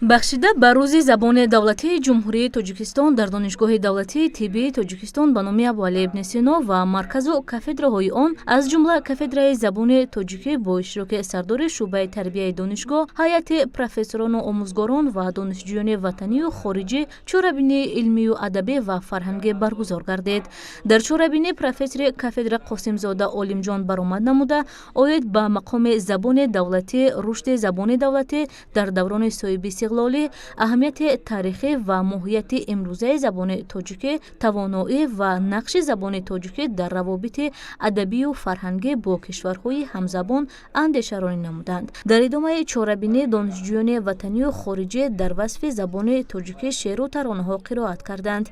Бахшида ба Рӯзи забони давлатии Ҷумҳурии Тоҷикистон дар Донишгоҳи давлатии тиббии Тоҷикистон ба номи Абуалӣ ибни Сино ва марказу кафедраҳои он, аз ҷумла кафедраи забони тоҷикӣ, бо иштироки сардори шӯъбаи тарбияи донишгоҳ, ҳайати профессорону омӯзгорон ва донишҷӯёни ватанию хориҷӣ чорабинии илмию адабӣ ва фарҳангӣ баргузор гардид. Дар чорабинӣ профессори кафедра Қосимзода Олимҷон баромад намуда, оид ба мақоми забони давлатӣ, рушди забони давлатӣ дар даврони соҳибистиқлолӣ, аҳамияти таърихӣ ва моҳияти имрӯзаи забони тоҷикӣ, тавоноӣ ва нақши забони тоҷикӣ дар равобити адабию фарҳангӣ бо кишварҳои ҳамзабон андешаронӣ намуданд. Дар идомаи чорабинӣ донишҷӯёни ватанию хориҷӣ дар васфи забони тоҷикӣ шеъру таронаҳо қироат карданд.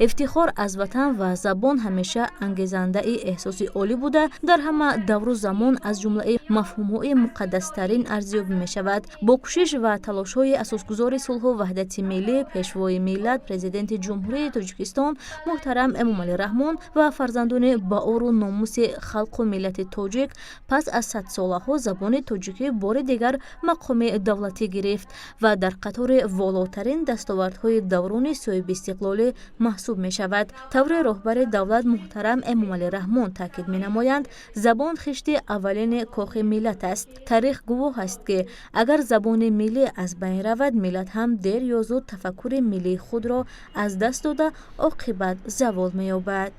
Ифтихор аз ватан ва забон ҳамеша ангезандаи эҳсоси олӣ буда, дар ҳама давру замон аз ҷумлаи мафҳумҳои муқаддастарин арзёбӣ мешавад. Бо кӯшиш ва талошҳои асосгузори сулҳу ваҳдати миллӣ, Пешвои миллат, Президенти Ҷумҳурии Тоҷикистон муҳтарам Эмомалӣ Раҳмон ва фарзандони баору номуси халқу миллати тоҷик, пас аз садсолаҳо забони тоҷикӣ бори дигар мақоми давлатӣ гирифт ва дар қатори волотарин дастовардҳои даврони соҳибистиқлолӣ маҳсуб мешавад. Тавре роҳбари давлат муҳтарам Эмомалӣ Раҳмон таъкид менамоянд, забон хишти аввалини кохи миллат аст. Таърих гувоҳ аст, ки агар забони миллӣ аз байн равад, миллат ҳам дер ё зуд тафаккури миллии худро аз даст дода, оқибат завол меёбад.